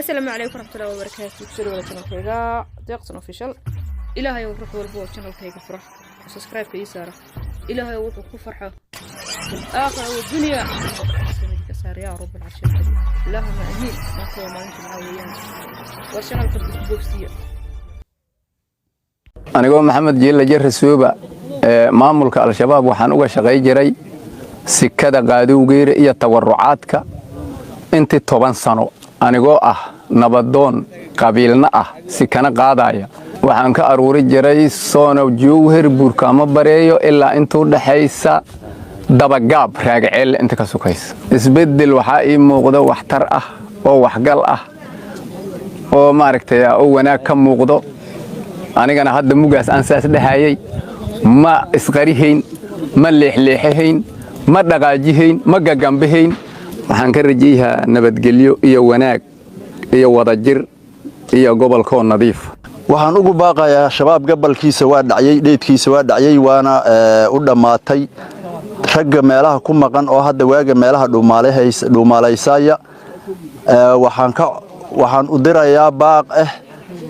Asalaamu calaykum waraxmatullahi wabarakaatu. Kusoo dhawaada channelkayga Deeqsan Official. Ilaahay ruux walba oo channelkayga fura, subscribe-ka ii saara, Ilaahay wuxuu ku farxo aakhira wadunya ka saar, yaa رب العرش الكريم، اللهم آمين. Maanta waa maalin Jimca weeyaan. War channelka isku boogsiiya. Anigoo Maxamed Jiilla Jare Suuba ee maamulka Al-Shabaab, waxaan uga shaqay jiray sikada qaadowgeera iyo tawarucaadka intii 10 sano, anigoo ah nabadoon qabiilna ah, sikana qaadaya. Waxaan ka aruuri jiray Soonow, Jowher, Buurkaamo, Bareeyo ilaa intuu dhexaysa Dabagaab, Raagaceelle inta ka sukaysa. Isbeddel waxaa ii muuqda waxtar ah oo waxgal ah oo maaragtay oo wanaag ka muuqdo. Anigana hadda mugaas aan saas dhahayay, ma isqarihayn, ma leexleexahayn, ma dhaqaajihayn, ma gagambahayn. Waxaan ka rajayahaa nabadgelyo iyo wanaag iyo wadajir iyo gobolkoo nadiif. Waxaan ugu baaqayaa Shabaab gabalkiisa waa dhacyay, dheydkiisa waa dhacyay, waana u dhammaatay. Ragga meelaha ku maqan oo hadda waaga meelaha dhuumaalaysaya, waxaan u dirayaa baaq ah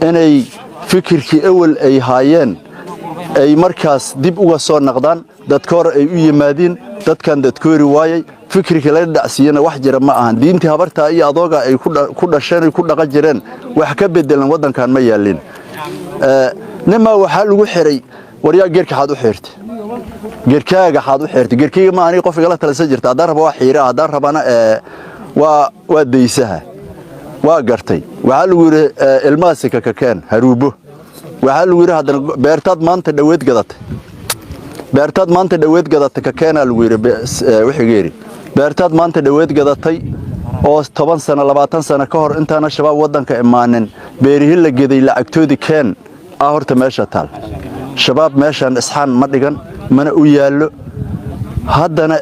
inay fikirkii awel ay haayeen ay markaas dib uga soo naqdaan, dadkoor ay u yimaadiin. Dadkan dadkoori waayay, fikirkii laga dhacsiiyana wax jira ma ahan. Diintii habartaa iyo adooga ay ku dhasheen ay ku dhaqan jireen wax ka bedelan waddankan ma yaallin. Nimaa waxaa lagu xiray, waryaa, geerka xaad u xiirtay? Geerkaaga xaad u xiirtay? Geerkayga ma aniga qof igala talisan jirta. Haddaan raba waa xiira, haddaan rabana waa daysaha. Waa gartay. Waxaa lagu yidhi, ilmaha sika ka keen haruubo. Waxaa lagu yidhi haddana, beertaad maanta dhaweed gadatay, beertaad maanta dhaweed gadatay ka keenaa lagu yidhi. Wixigeeri beertaad maanta dhaweed gadatay oo 10 sano, 20 sano ka hor intaana Shabaab waddanka imaanin beerihi la geday, lacagtoodii keen. Ah, horta meesha taal Shabaab meeshaan isxaan ma dhigan, mana u yaallo. Haddana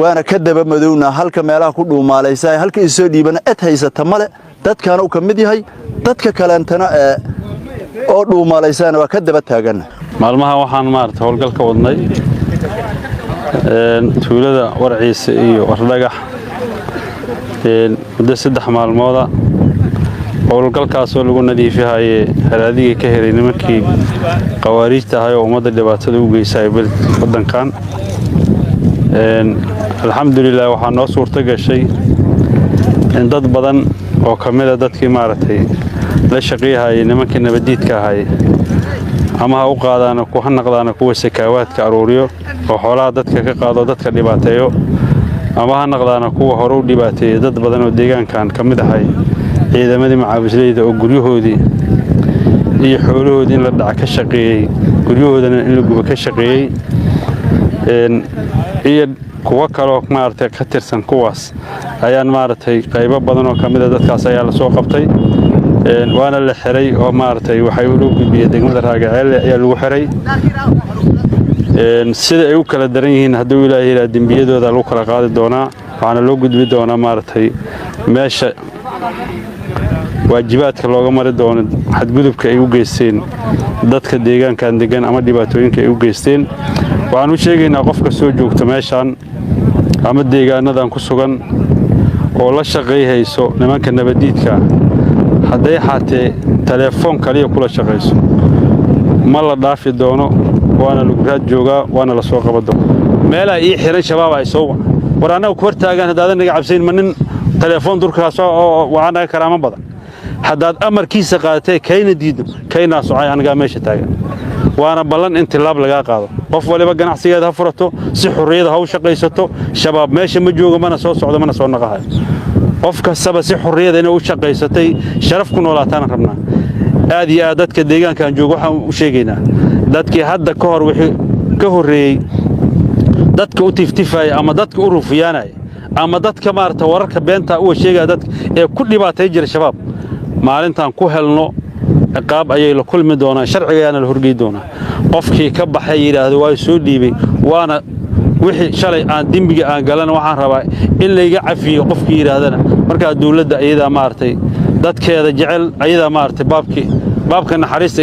waana ka daba madownaa halka meelaha ku dhuumaalaysa, halka isoo dhiibana ed haysata male. Dadkaana uu ka mid yahay, dadka kaleentana oo dhuumaalaysana waa ka daba taagana. Maalmahan waxaan maarata howlgal ka wadnay tuulada Warciise iyo Wardhagax muddo 3 maalmooda. Howlgalkaasoo lagu nadiifihaye haraadigii ka helay nimankii khawaariijta ahay oo ummadda dhibaatada u geysay waddankan. Alxamdulilah, waxaa noo suurto gashay in dad badan oo ka mida dadkii maaragtay la shaqayhayay nimankii nabadiidka ahay, ama ha u qaadaana, ha naqdaana kuwa sakaawaadka aruuriyo oo xoolaha dadka ka qaado, dadka dhibaateeyo, ama ha naqdaana kuwa hore u dhibaateeyey dad badan oo deegaankan ka mid ahay, ciidamadii macaawisleyda oo guryahoodii iyo xoolahoodii in la dhaca ka shaqeeyey, guryahoodana in la gubo ka shaqeeyey, iyo kuwo kaloo maaragtay ka tirsan kuwaas ayaan maaragtay qaybo badan oo ka mid a dadkaas ayaa lasoo qabtay, waana la xiray oo maaragtay waxay loo gudbiyey degmada Raagaceelle ayaa lagu xiray. Sida ay u kala daran yihiin, hadduu Ilaahay yidhaha, dembiyadooda lagu kala qaadi doonaa, waxaana loo gudbi doonaa maaragtay meesha waajibaadka looga mari doono xadgudubka ay u geysteen dadka deegaankan degan ama dhibaatooyinka ay u geysteen. Waxaan u sheegaynaa qofka soo joogta meeshaan ama deegaanadan ku sugan oo la shaqayhayso nimanka nabadiidka, hadday xaatee telefoon kaliya kula shaqayso, ma la dhaafi doono, waana lagu raad joogaa, waana la soo qaban doona. Meelaa ii xiran Shabaab ay soo war annaga ku hortaagaan. Haddaadan naga cabsayn, ma nin telefoon durkaas oo waa naga karaamo badan. Haddaad amarkiisa qaadatee kayna diidno, kaynaa socay, anagaa meesha taagan, waana ballan in tilaab lagaa qaado. Qof waliba ganacsigeeda ha furato, si xurriyada ha u shaqaysato. Shabaab meesha ma joogo, mana soo socdo, mana soo naqahayo. Qof kastaba si xurriyada inay u shaqaysatay, sharaf ku noolaataana rabnaa. Aad iyo aad dadka deegaankan joogo waxaan u sheegaynaa, dadkii hadda ka hor, wixii ka horreeyey, dadka u tiftifaya ama dadka u rufiyaanaya ama dadka maarata wararka beenta uga sheegaya dadka ee ku dhibaatay jira Shabaab, maalintaan ku helno ciqaab ayay la kulmi doonaan, sharcigayaana la horgey doonaa. Qofkii ka baxay yidhaahdo waa soo dhiibay, waana wixii shalay aan dembiga aan galana, waxaan rabaa in layga cafiyo, qofkii yidhaahdana, markaa dawladda iyadaa maaragtay dadkeeda jecel, ayadaa maaragtay baabkii baabka naxariista.